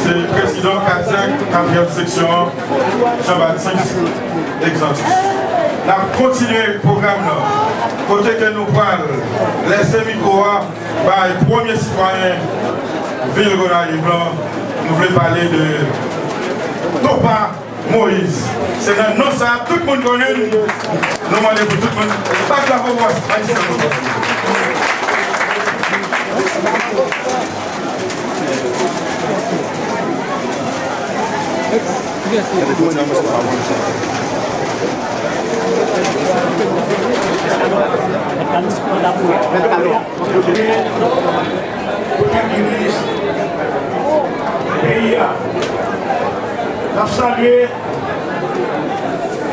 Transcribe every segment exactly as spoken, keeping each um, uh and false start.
Prezidan Kazèk Patriyòt Seksyon an, Jean Baptiste Exantus. N ap kontinye pwogram nan, kote ke nou pral lèse mikwo a bay premye sitwayen vil Gonayiv lan. Nou vle pale de Topa Moïse. Se nan non sa a tout moun konnen l. Nou mande pou tout moun bat bravo pou Ayisyen nou. Premye minis peyi a. N ap salye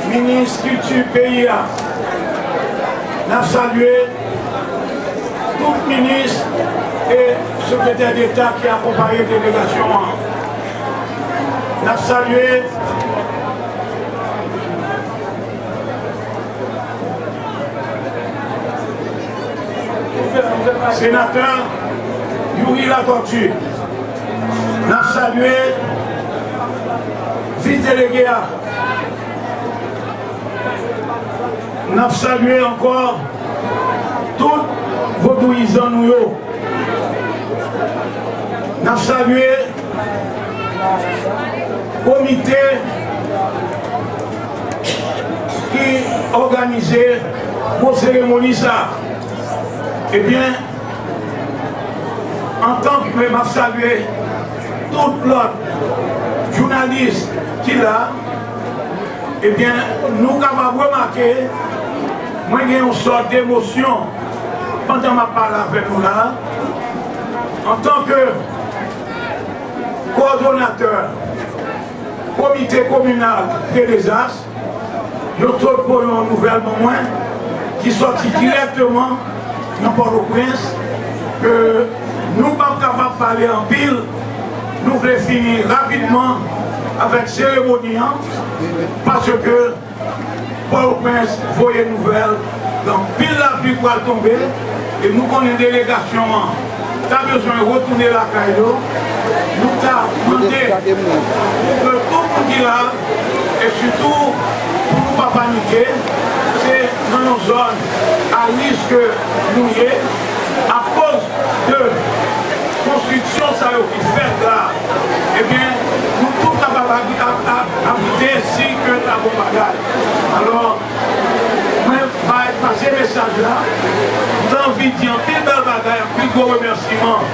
minis kilti peyi a. N ap salye tout minis e sekretè deta ki akonpaye delegasyon an. N ap salye Senatè Youri Latortue, n ap salye vis delege a. N ap salye ankò tout vodouyizan nou yo. N ap salye komite ki òganize gwo seremoni sa a. Ebyen, antanke m ap salye tout lòt jounalis ki la, ebyen, nou kapab remake, mwen gen yon sòt de emosyon pandan m ap pale avè nou la. Antanke kowòdonatè komite kominal de dezas, yo sot voye yon nouvèl ban mwen ki sòti dirèkteman nan Pòtoprens, ke nou p ap kapab pale anpil, nou vle fini rapidman avèk seremoni an, paske Pòtoprens voye nouvèl gen anpil lapli pral tonbe, e nou konnen delegasyon an ta bezwen retounen lakay yo. Nou ta mande pou ke tout moun ki la, e sitou pou nou pa panike, se nan yon zòn a risk nou ye, akoz de konstriksyon sa yo ki fèt la, ebyen, nou tout kapab abi-, ab-, ab-, abite si ke ta bon bagay. Alò, mwen bay pase mesaj la, m ta anvi di anpil bèl bagay, anpil gwo remèsiman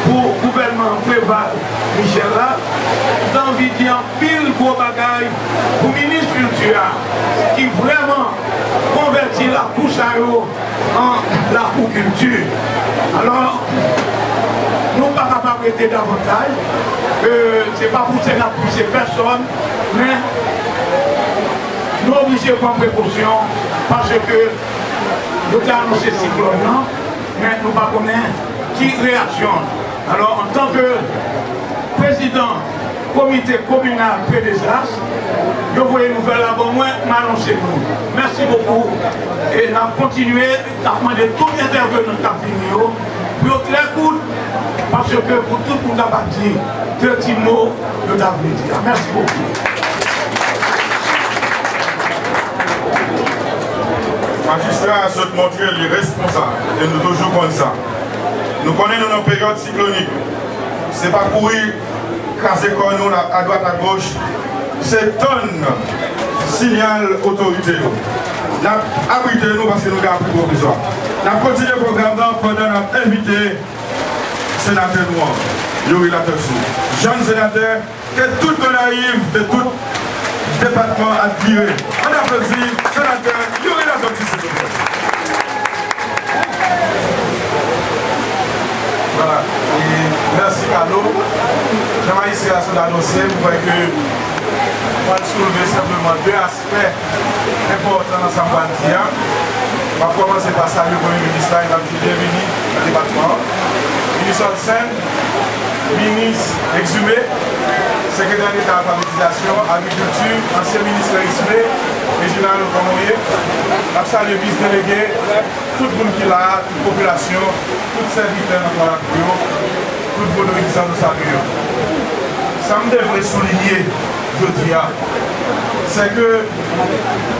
pou gouvènman Preval Michel la. M ta anvi di anpil gwo bagay pou minis kilti a, ki vrèman konvèti lakou sa yo an lakou kilti. Alò, nou pa kapab rete davantaj. Euh, se pa pouse n ap pouse pèsòn, men nou oblije pran prekosyon paske yo te anonse siklòn nan, men nou pa konnen ki reyaksyon l. Alò, antanke prezidan komite kominal pre-dezas, yo voye nouvèl la ban mwen, m anonse nou. Mèsi bokou. E n ap kontinye, n ap mande tout entèvenan k ap vini yo pou yo trè kout, paske pou tout moun kapab di de ti mo yo ta vle di a. Mèsi bokou. Majistra a sot montre li responsab, e nou toujou konn sa. Nou konnen nou nan peryòd siklonik. Se pa kouri kraze kò nou la, adwat agoch, se tann siyal otorite yo. N ap abrite nou paske nou gen abri pwovizwa. N ap kontinye pwogram nan pandan n ap envite senatè nou an, Youri Latortue. Jèn senatè ke tout Gonayiv, ke tout depatman admire. Ann aplodi senatè Youri Latortue, silvouplè. Vwala. E mèsi, Kalo. Jan majistra a sot anonse, m kwè ke mwen soulve senpleman de aspè enpòtan nan sa m pral di a. M ap kòmanse pa salye Premye Minis la e m ap di byenvini nan depatman an. Minis Olsen, Minis Exumé, Sekretè Deta Alfabetizasyon, Agrikilti, ansyen minis Exumé, Reginald Okomoye. N ap salye vis delege, tout moun ki la a, tout popilasyon, tout sèvitè nan Kwa Lakou yo, tout vodouyizan, nou salye yo. Sa m te vle soulinye jodi a, se ke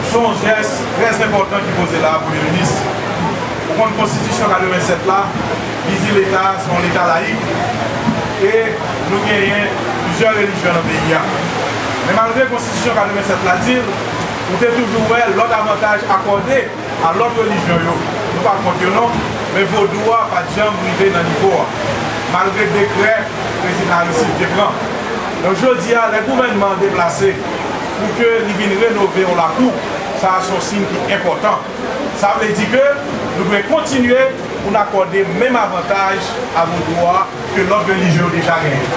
se yon jès trè enpòtan ki poze la, Premye Minis. Ou konn Konstitisyon katrevennsèt la, li di Leta se yon Leta layik, e nou genyen plizyè relijyon nan peyi a. Men malgre Konstitisyon katrevennsèt la di l, ou te toujou wè lòt avantaj akòde a lòt relijyon yo. Nou pa kont yo non, men vodou a pa t janm rive nan nivo a, malgre dekrè Prezidan Aristide te pran. Donk, jodi a, lè gouvènman an deplase pou ke li vin renove yon lakou, sa a se yon siy ki enpòtan. Sa vle di ke nou dwe kontinye pou n akòde menm avantaj a vodou a ke lòt relijyon yo deja genyen.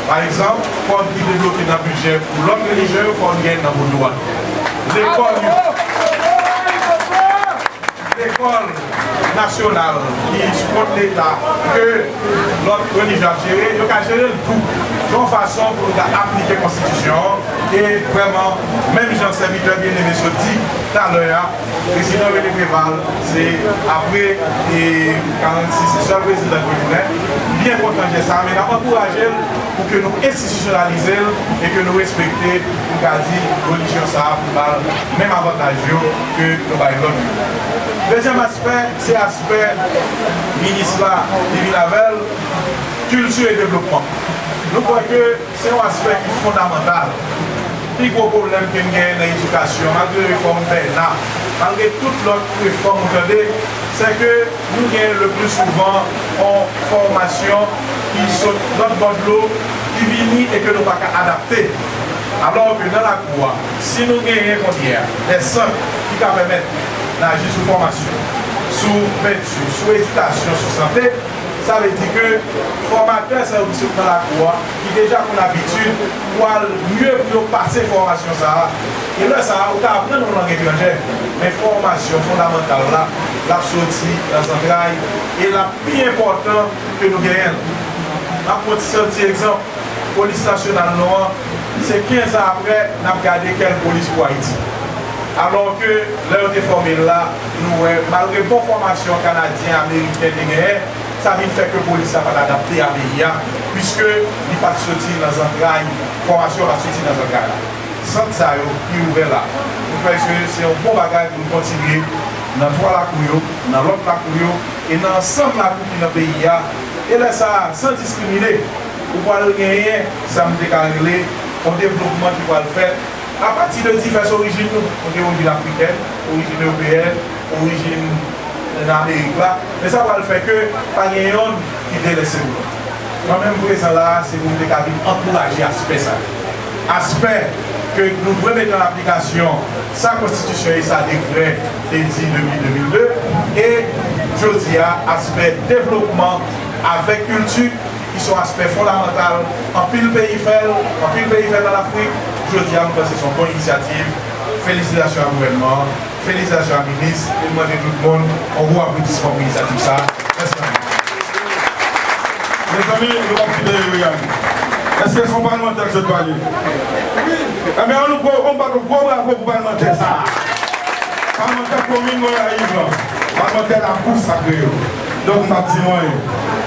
Pa egzanp, kòb ki debloke nan bidjè pou lòt relijyon yo, fò n genyen nan vodou a. Lekòl yo, lekòl nasyonal ki sou kont Leta, ke lòt relijyon ap jere, yo ka jere l tou. Se yon fason pou nou ka aplike Konstitisyon an, e vrèman, menm jan sèvitè byenneme sot di talè a, Prezidan René Préval, se apre, e, karannsis, se sèl prezidan ke nou gen. M byen kontan jès sa a, men n ap ankouraje l pou ke nou enstitisyonalize l e ke nou respekte, pou n ka di, relijyon sa a, pou n ba l menm avantaj yo ke nou bay lòt yo. Dezyèm aspè, se aspè minis la, li vin avè l, kilti e devlopman. Nou kwè ke se yon aspè ki fondamantal. Pi gwo pwoblèm ke n genyen nan edikasyon, malgre refòm Bèna, malgre tout lòt refòm ou tande, se ke nou gen le pli souvan yon fòmasyon ki sot lòt bò dlo, ki vini e ke nou pa ka adapte. Alò ke nan lakou a, si nou genyen kounye a de sant ki ka pèmèt n aji sou fòmasyon, sou penti, sou edikasyon, sou sante, sa vle di ke fòmatè sa yo ki sot nan lakou a, ki deja konn abitid, pral mye pou yo pase fòmasyon sa a. E lè sa a, ou ka aprann yon lang etranjè, men fòmasyon fondamantal la, l ap soti nan zantray e l ap pi enpòtan ke nou genyen l. M ap pran ti, ti egzanp, polis nasyonal nou an, se kenz an apre, n ap gade kèl polis pou Ayiti. Alò ke, lè yo te fòme l la, nou wè, malgre bon fòmasyon Kanadyen, Ameriken te genyen, sa vin fè ke polis la pa t adapte a peyi a, piske li pa t soti nan zantray, fòmasyon pa t soti nan zantray la. Sant sa yo ki ouvè la, nou kwè ke se yon bon bagay pou n kontinye nan twa lakou yo, nan lòt lakou yo, e nan ansanm lakou ki nan peyi a. E lè sa a, san diskrimine, ou pral genyen sa m te ka rele yon devlopman ki pral fèt apati de divès orijin nou. Nou gen orijin afriken, orijin ewopeyèn, orijin nan Amerik la, men sa pral fè ke pa gen yonn ki delese pou lòt. Mwen menm prezan la a, se pou m te ka vin ankouraje aspè sa yo. Aspè ke nou dwe mete an aplikasyon sa konstitisyon e sa dekrè te di depi de mil de, e jodi a, aspè devlopman avèk kilti, ki se yon aspè fondamantal. Anpil peyi fè l, anpil peyi fè l nan Lafrik. Jodi a, m panse se yon bon inisyativ. Felisitasyon a gouvènman an, felisitasyon a minis, e m mande tout moun yon gwo aplodisman pou inisyativ sa a. Mèsi anpil. Mezanmi, nou p ap kite yo, Yann. Èske se yon palmantè k sot pale? Ebyen, ann nou gwo, ann bat yon gwo bravo pou palmantè sa a. Palmantè komin Gonayiv lan. Palmantè lakou sa k rele yo. Donk, m p ap di nou anyen.